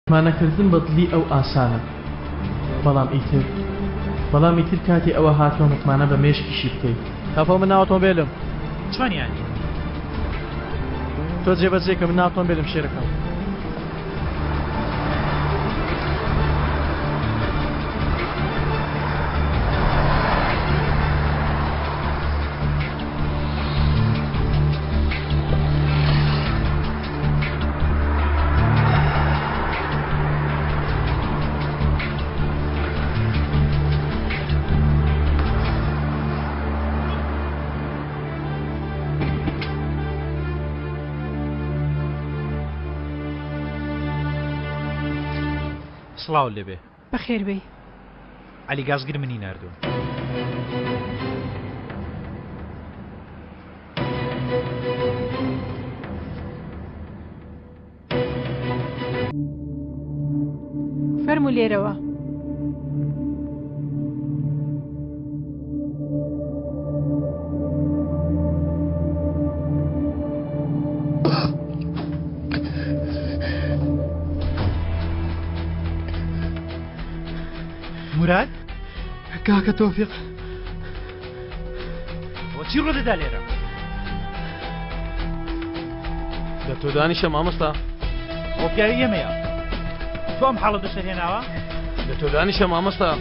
متمانەکردن بە دڵی ئەو ئاسانە، بەڵام ئیتر، بەڵام ئیتر کاتی ئەوە هاتووە متمانە بە مێشکیشی بکەی. خەفەو من ناو ئۆتۆمبێلم. چۆن یانی؟ تۆ جێبەجێ کە من ناو ئۆتۆمبێلم شێرەکەم. سڵاو لێبێ. بەخێر بێی. عەلی گازگر منی ناردووە. فەرموو لێرەوە. موراد کاکە تۆفیق ئەوە چی ڕوودەدا لێرە؟ لە تۆ دانیشە مامۆستا ئەوە پیاوی ئێمەیە تۆ ئەم حاڵە بەسەر هێناوە؟ لە تۆ دانیشە مامۆستا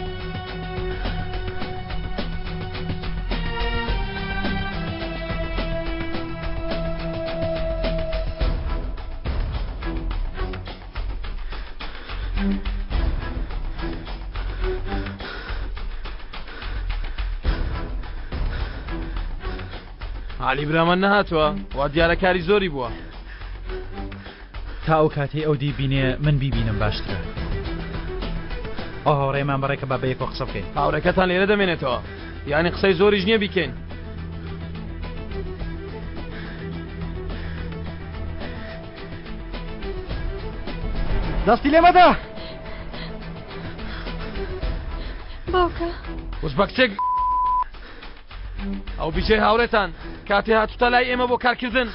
عەلی برامان نەهاتووە وا دیارە کاری زۆری بووە. تا ئەو کاتەی ئەو دیبینێ من بیبینم باشترە. ئەو هاوڕێمان بەڕێکە با بەیەکەوە قسە بکەین. هاوڕێکەتان لێرە دەمێنێتەوە یانی قسەی زۆریش نییە بیکەین. دەستی لێ مەدە. باوکە. وش بە کچێک ئەو بیچەی هاوڕێتان کاتێ هاتوتە لای ئێمە بۆ کارکردن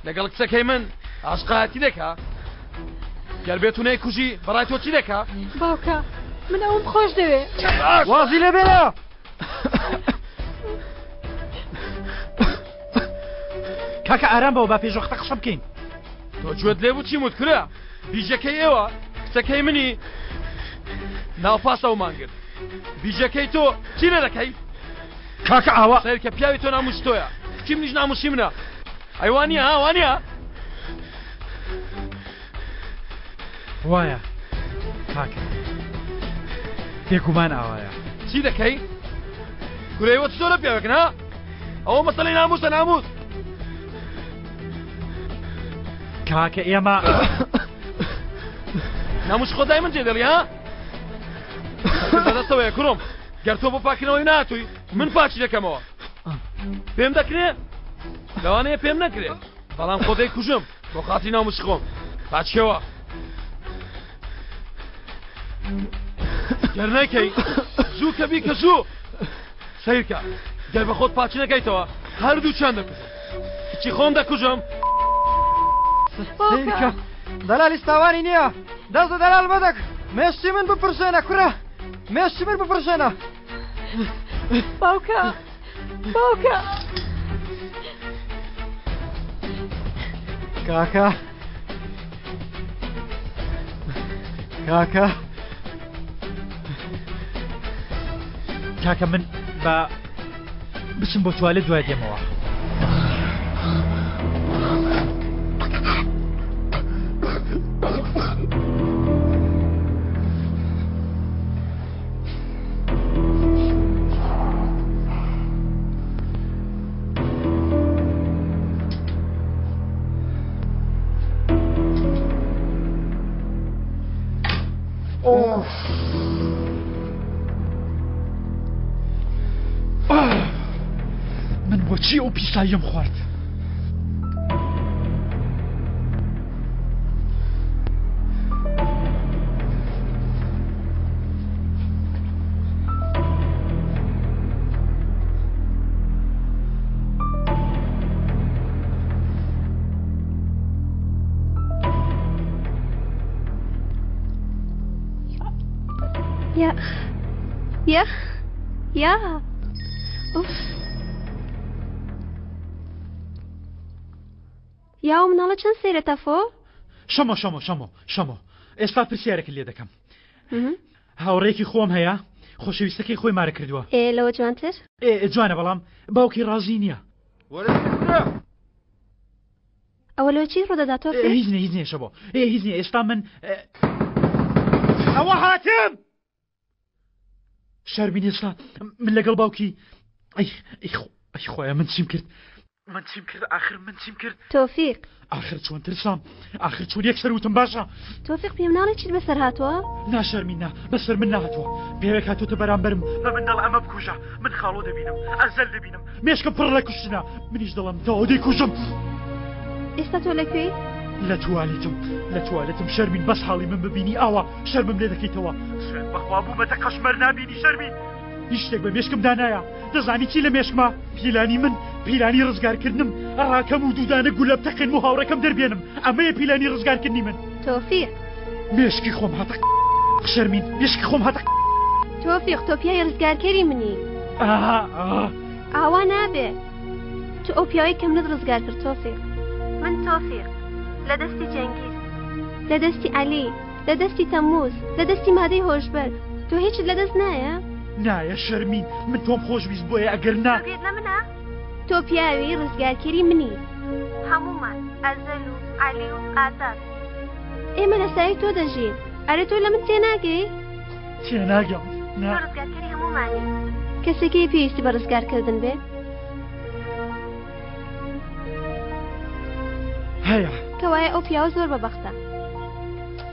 لەگەڵ کچەکەی من ئاشقایەتی دەکا گەر بێت و نەیکوژی بەڕای تۆ چی دەکا؟ باوکە من ئەوم خۆش دەوێ. وازی لێ بێنە. کاکە ئارام بەوە با پێش وەختە قسە بکەین. تۆ گوێت لێ بوو چیم وت کورە بیژەکەی ئێوە کچەکەی منی ناو پاسەومان گرت بیژەکەی تۆ چی لێ دەکەی؟ کاکە ئاوا سەیرکە پیاوی تۆ ناموسی تۆیە کچی منیش ناموسی منە ئەی وانیە ها وانیە؟ وایە کاکە بێگومان ئاوایە. چی دەکەی؟ کورە ئێوە چ جۆرە پیاوێکن ها؟ ئەوە مەسەلەی ناموسە ناموس. کاکە ئێمە ناموسی خۆت لای من جێ دێڵی ها؟ بەدەستەوەیە کوڕم گەر تۆ بۆ پاکردنەوەی ناتووی من پاکی دەکەمەوە پێم دەکرێ لەوانەیە پێم نەکرێ بەڵام خۆ دەیکوژم بۆ خاتری ناموسی خۆم پاچکەوە گەر نەکەی زوو کە بیکە زوو سەیرکە گەر بە خۆت پاچ نەکەیتەوە هەردووچیان دەکوژم کچی خۆم دەکوژم سەیرکە دەلالی ستاوانی نییە دەست لە دەلال مەدەک مێشتی من بپرژێنە کوڕە مێشتی من بپرژێنە باوکە باوکە کاکە کاکە کاکە من بە بچم بۆ توالێت دوای دێمەوە. من بۆچی ئەو پیساییەم خوارد؟ یا یا یا ئوف یا ئەو مناڵە چەند سەیرە تەفۆ؟ شەمۆ شەمۆ شەمۆ شەمۆ ئێستا پرسیارێکت لێ دەکەم هاوڕێکی خۆم هەیە خۆشەویستەکەی خۆی مارە کردووە ئێ لەوە جوانتر؟ ئێ جوانە بەڵام باوکی ڕازی نییە. ئەوە لۆ چی ڕوودەدا تۆفیق؟ هیچ نیە هیچ نیە شەبۆ ئێ هیچ نیە ئێستا من ئەوە هاتم شەرمین ئێستا من لەگەڵ باوکی ئەی ئەی خۆیان من چیم کرد من چیم کرد ئاخر من چیم کرد تۆفیق ئاخر چۆن ترسام ئاخر چۆن یەکسەر وتم باشە تۆفیق پێم ناڵێ چیت بەسەر هاتووە ناشەرمین نا بەسەر من نهاتووە پێوێک هاتوتە بەرامبەرم بە من دەڵ ئەمە بکوژە من خاڵۆ دەبینم ئەزەل دەبینم مێشکم پڕ لە کوشتنە منیش دەڵم تەواو دەیکوژم ئێستا تۆ لەکوێی لە توالێتم لە توالێتم شەرمین بەس حاڵی من ببینی ئاوا شەرمم لێ دەکەیتەوە سوێن بەخوا بوومەتە قەشمەر نابینی شەرمین هیچ شتێک بە مێشکمدا نایە دەزانی چی لە مێشکما پیلانی من پیلانی ڕزگارکردنم ڕاکەم و دوودانە گولە بتەقێنم و هاوڕێکەم دەربێنم ئەمەیە پیلانی ڕزگارکردنی من تۆفیق مێشکی خۆم هاتە شەرمین مێشکی خۆم هاتە تۆفیق تۆ پیاوی ڕزگارکەری منی ئاوا نابێ تۆ ئەو پیاوەی کە منت ڕزگار کرد تۆفیق من تۆفیق لە دەستی جەنگیز لە دەستی عەلی لە دەستی تەمموز لە دەستی مادەی هۆشبەر تۆ هیچت لە دەست نایە؟ نایە شەرمین من تۆم خۆشویست بۆیە ئەگەر نا تۆ گوێت لە منە؟ تۆ پیاوی ڕزگارکەری منی هەموومان ئەزەل و عەلی و ئازاد ئێمە لە سایەی تۆ دەژین ئەرێ تۆ لە من تێناگەی؟ تێناگەم نا تۆ ڕزگارکەری هەموومانی کەسێک هەیە پێویستی بە ڕزگارکردن بێ؟ هەیە کەوایە ئەو پیاوە زۆر بەبەختە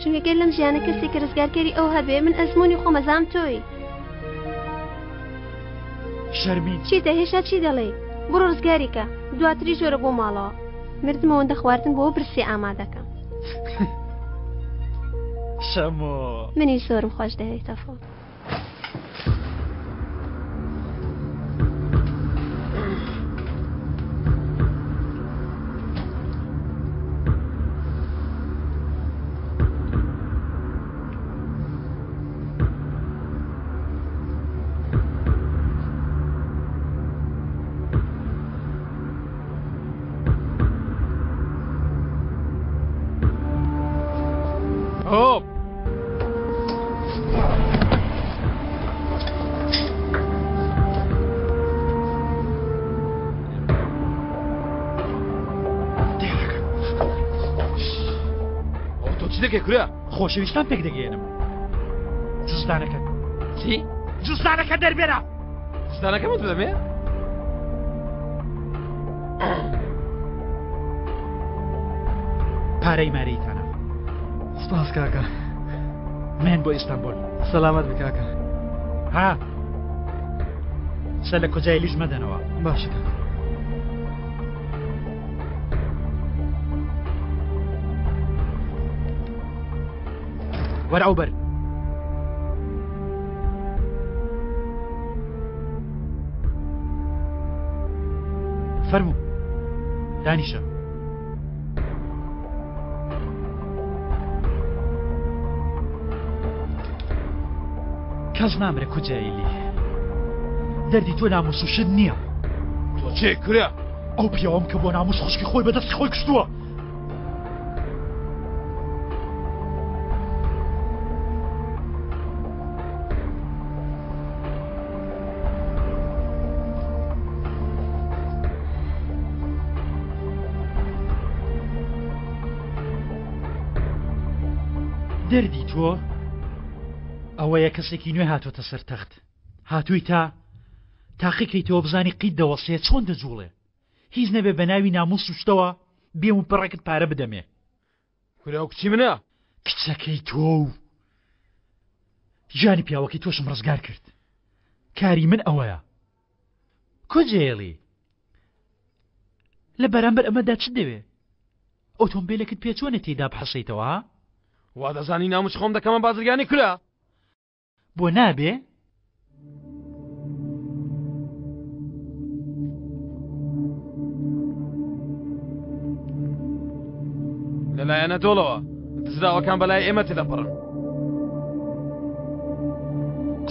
چونکە گەر لەم ژیانە کەسێکی ڕزگارکەری ئەو هەبێ من ئەزمموی خۆمەزام تۆی شەرمین چیتە هێشتا چی دەڵێ بڕۆ ڕزگاریکە دواتری ژۆرە بۆ ماڵەوە مردم ئەوەندە خواردن بۆ برسی ئامادەکەم شەمۆ منی زۆرم خۆش دەوێت تەفۆ هۆپ تۆ چی دەکەی کورە؟ خۆشەویستان پێک دەگەێنم جزدانەکە چی؟ جزدانەکە دەربێرە جزدانەکە من بدەمێ؟ پارەی مارەیتانە سپاس کاکە مێن بۆ ئیستانبول سەلامەت بی کاکە ها سەر لە کۆجایلیش مەدەنەوە باشە کاکە وەرە ئەو بەر فەرموو دانیشە کەس نامرێ کوجایلی دەردی تۆ ناموس و شت نییە تۆ چێ کورە ئەو پیاوەم کە بۆ ناموس خوشکی خۆی بەدەستی خۆی کوشتووە دەردی تۆ ئەوەیە کەسێکی نوێ هاتۆتە سەر تەخت هاتووی تا تاقیکەیتەوە بزانی قیت دەوەسێ چۆن دەجوڵێ هیچ نەبێ بە ناوی ناموس و شتەوە بێم و پڕێکت پارە بدەمێ کورە ئەو کچی منە کچەکەی تۆ و گیانی پیاوەکەی تۆشم ڕزگار کرد کاری من ئەوەیە کوجێڵی لە بەرامبەر ئەمەدا چ دەوێ ئۆتۆمبیلێکت پێ چۆنە تێدا بحەسەیتەوە ها؟ وا دەزانی ناموس خۆم دەکەمە بازرگانی کورە بۆ نابێ؟ لەلایەنە دۆڵەوە دزراوەکان بەلای ئێمە تێدەپەڕن.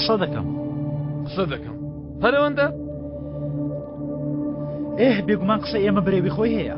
قسە دەکەم. قسە دەکەم. هەرەوەندە؟ ئێه بێگومان قسە ئێمە برەوی خۆی هەیە.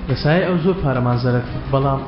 لە سایەی ئەو زۆر پارەمان زەرەر کرد بەڵام.